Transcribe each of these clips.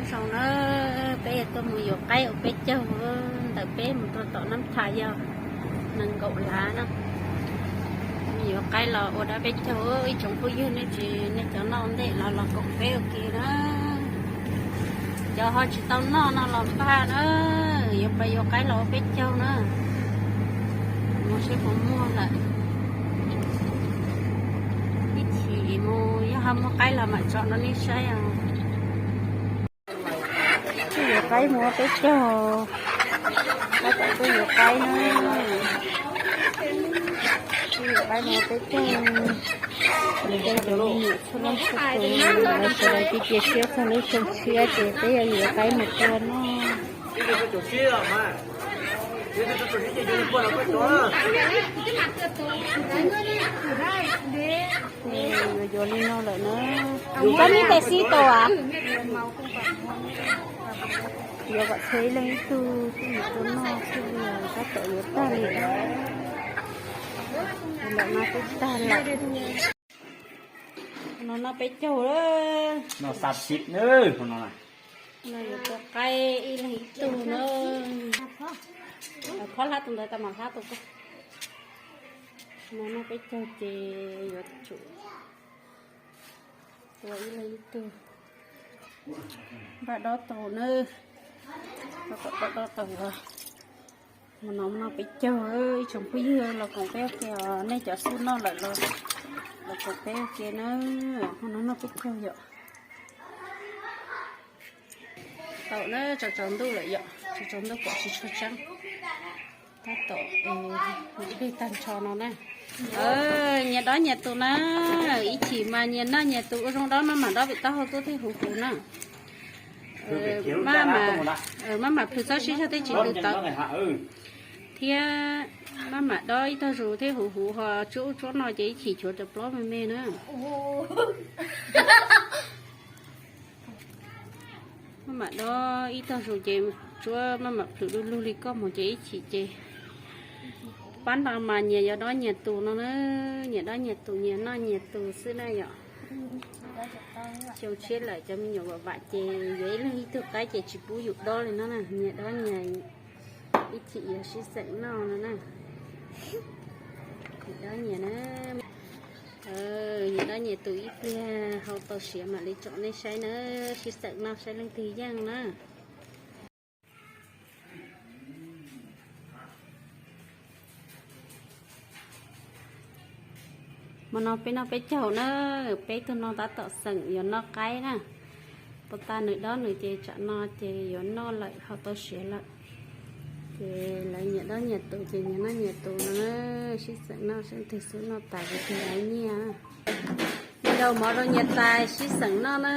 Zoo na, peb yuav tuaj mus yuav qaib ua peb caug ntawm peb mus rau tom Nab Thas yog nees nkaum lav na. Mus yuav qaib los ua dab peb caug, ib tsoom phooj ywg nej tsis, nej cov noj ntej los los koom peb ua ke na. Cov ho tsis tau noj no los npaj na, yuav pab yuav qaib los ua peb caug na. Mus seb puas muaj lawm. Ib chim mus yog ho muaj qaib los mam tso rau nej saib os. Tuaj yuav qaib mus ua peb caug, tab tom tuaj yuav qaib na. Tuaj yuav qaib mus ua peb caug, ces cov me nyuam txhua leej txhua tus lawv sawv daws cia cia siab txog lub xyoo tshiab ces peb yuav yuav qaib mus tua noj. Yuav yuav li no lawm na. Koj neb tes xib tus as? Yuav kom txhua ib leeg ib tug, tus mus tua noj xwb li, tab tom yuav tag li. Lawm no twb tag lawm. No noj peb caug lawm. No xab xib na, no. No yuav tua qaib ib leeg ib tug na. Phob hlab tus ntawd tau mam hlab tus koj. No noj peb caug ces yuav tsum tua ib leeg ib tug. Npaj dob tau na. Npaj dob tau. Mus no mus no peb caug, ib tsoom phooj ywg los koom peb ua ke os, nej cov xub noj lawm los los koom peb ua ke na. Mus no noj peb caug yom. Tau na, tsaus tsaus ntuj lawm yom, tsaus tsaus ntuj kom tsis tshua tseeb. Tab tom ib pliag tag nrho no na. Nyias dob nyias tus na, ib chim mas nyias noj nyias tus ua zoo dob no mas dob pem taub hau tuaj thiaj huv huv na. Maj mam, maj mam plhws txhob sib zog tej tsis ntws tawv thiab. Maj mam dob ib tog zus thiab huv huv ho tsuab ub tsuab no ces ib chim chuav cov plaub me me na. Maj mam dob ib tog zus ces tsuab maj mam plhws du lug li koj mus ces ib chim ces pab no mas nyias yuav dob nyias tus no na, nyias dob nyias tus nyias noj nyias tus xwb na yom. Xyoo tshiab lawm cov me nyuam vam vam ces yuav ib leeg ib tug qaib ces tsis pub yus dob li no na, nyias dob nyias ib chim yuav sib xeem noj no na. Nyias dob nyias na. Nyias dob nyias tus ib pliag hau tau siav mam li tsom nej saib na, sib xeem noj saib leej twg yeej na. Hmo no peb noj peb caug na, peb tug no tab tom xeem yuav noj qaib na. Puas tas nws dob nws ces tsam no ces yuav noj lawm, hau tau siav lawm. Ces lawv nyias dob nyias tus ces nyias noj nyias tus no, sib xeem noj seb leej twg xub noj tas ces tus laiv nyiaj. Nyias rau mov rau nyias tais sib xeem noj na.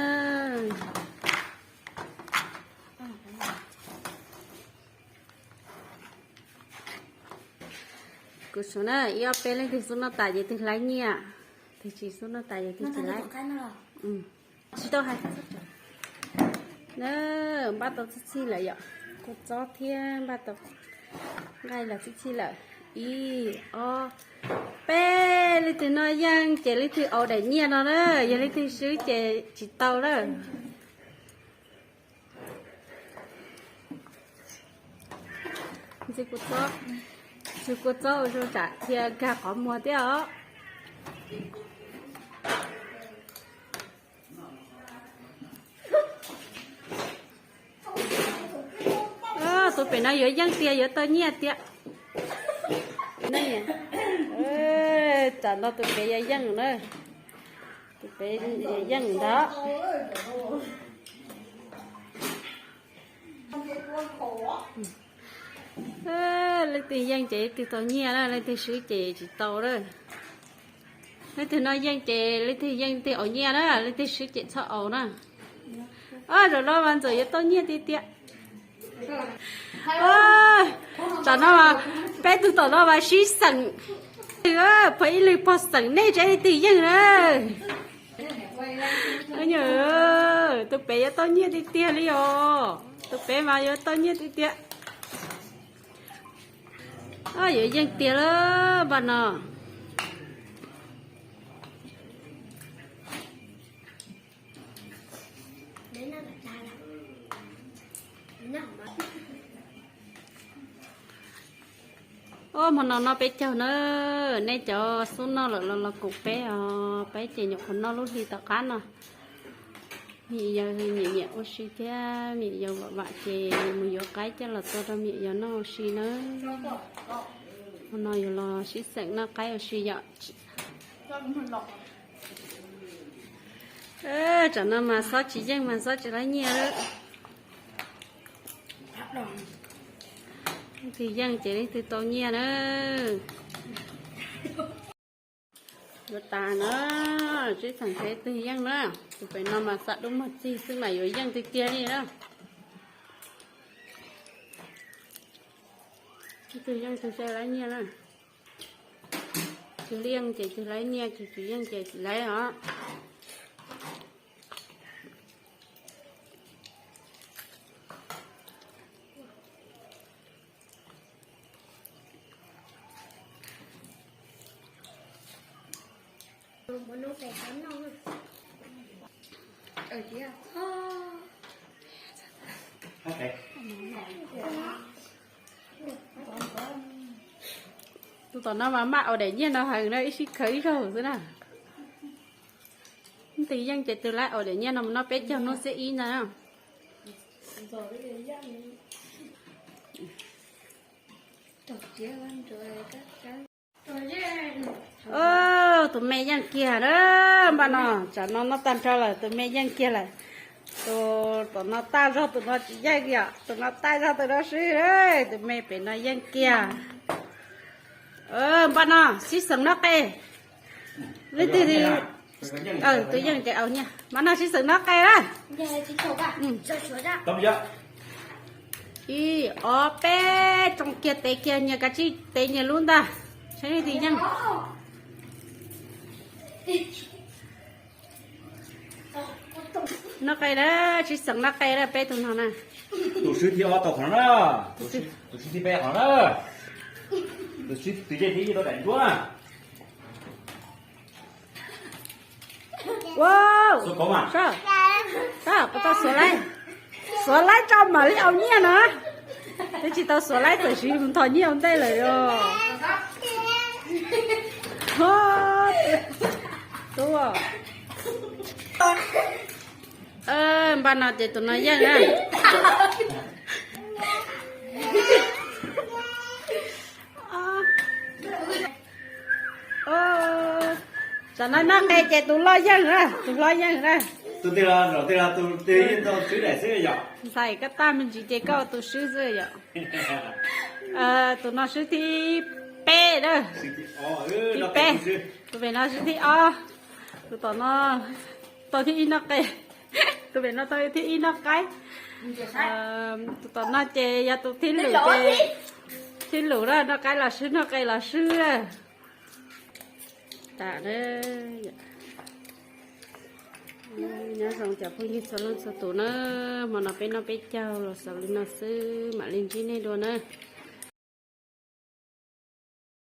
Kuv xub na, ib ob peb leej twg xub noj tas ces tus laiv nyiaj, tus tsis xub noj tas ces tus tsis laiv. Tsis tau hais. Na, npaj tau txhij txhij lawm yom, kua txob thiab npaj tau nqaij los txhij txhij lawm. Ib, ob, peb, leej twg noj yeej ces leej twg au daim nyiaj no na, yog leej twg swb ces tsis tau na. Ntxi kua txob, ntxi kua txob ua zoo tsam thiaj nkag qhov muag thiab os. Tus pem no yuav yeej tiag yuav tau nyiaj tiag. Tam no tus pem yuav yeej na, tus pem yuav yeej ntag. Leej twg yeej ces leej twg tau nyiaj na, leej twg swb ces tsis tau na. Leej twg noj yeej ces leej twg yeej twg au nyiaj na, leej twg swb ces txhob au na. Zaum no mas ntxawm yuav tau nyiaj tiag tiag. Tam no peb tug tom no mas sib xeem, pog ib leeg pog xeem nej seb leej twg yeej na. Tus pem yuav tau nyiaj tiag tiag li os, tus pem mas yuav tau nyiaj tiag tiag. Yuav yeej tiag lawm npaj no. Hmo no noj peb caug na, nej cov xub noj lawm los los koom peb os, peb ces nyuam qhuav noj lub hli tom qab no. Me nyuam yaus nyiam nyiam ua si thiab, me nyuam yaus vam vam ces mus yuav qaib coj los tua rau me nyuam yaus noj ua si nawb. Hmo no yuav los sib xeem noj qaib ua si yom. Tsam no mas xob tsis yeej mas xob tsis laib nyiaj lawm. Leej twg yeej ces leej twg tau nyiaj na. Yuav tas na, sib xeem seb leej twg yeej na. Tus pem no mas xa dub muag txig xwb mas yuav yeej tiag tiag li na. Leej twg yeej tus seb laib nyiaj na. Tus yeej ces tus laib nyiaj, tus tsis yeej ces tsis laib os. Tus tom no mas maj ua daim nyiaj no heev na, ib sij khaws ib zaug xwb na. Leej twg yeej ces tus laib ua daim nyiaj no mus noj peb caug hnub xiab ib ntag. Tus me yeej kiag na, npaj no, tsam no noj tag nrho lawm tus me yeej kiag lawm. Tus tom no tag zog tus no tsis yeej yom, tus no tag zog tus no swb, tus me pem no yeej kiag. Npaj no sib xeem noj qe. Leej twg, tus yeej ces au nyiaj, npaj no sib xeem noj qe na. Ib ob peb, tsoo kiag tev kiag nyias kav tsij tev nyias lub ntag, saib leej twg yeej. Noj qe na, sib xeem noj qe na peb tus no na. Tus swb thib ob tau qhov na, tus swb thib peb qhov na, tus yeej thib ib tau daim nruab. Ua, sab, sab, puas tau xuav laib? Xuav laib tso mam li au nyiaj no. Twb tsis tau xuav laib txawm siv mus nthos nyiaj ua ntej lawm os. Tub, npaj no ces tus no yeej na. Tsam no noj qe ces tus loj yeej na, tus hlob yeej na. Ntxhais koj tag me ntsis ces koj ua tus swb xwb yom. Tus no swb thib peb na. Thib peb. Tus pem no swb thib ob. Tus tom no tau thib ib noj qe. Tus pem no tau thib ib noj qaib. Tus tom no ces yog tus thib lwm ces thib lwm na, noj qaib los swb noj qe los swb. Tas, nyob zoo cov phooj ywg txhua leej txhua tus na, hmo no peb noj peb caug los xaus li no xwb mam li ntsib nej dua na.